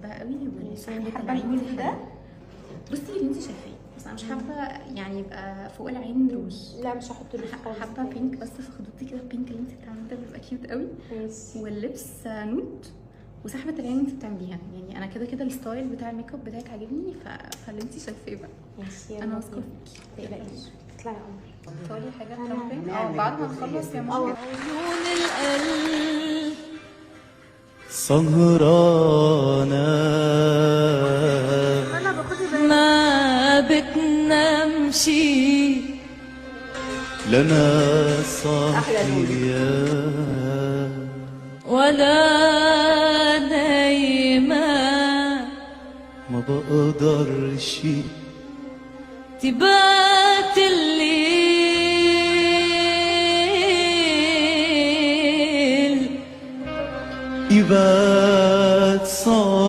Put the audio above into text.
بحبها قوي. والسحبه حابة الجزء ده. بصي اللي انت شايفاه، بس انا مش حابة يعني يبقى فوق العين روج. لا مش هحط روج خالص، حابة pink بس في خدودي كده، ال pink اللي انت بتعمليه ده بيبقى cute قوي. واللبس nude، وسحبه العين انت بتعمليها. يعني انا كده كده ال style بتاع الميك اب بتاعك عاجبني، فاللي انت شايفاه بقى. ماشي، انا واثقة فيكي، ما تقلقيش. اطلعي يا قمر. طالي حاجة ترامبين بعد ما نخلص يا ماما. عيون القلب سهرانة ما بتنامشي، لنا صاحية ولا نايمة، ما بقدرش تبات الليل يبات.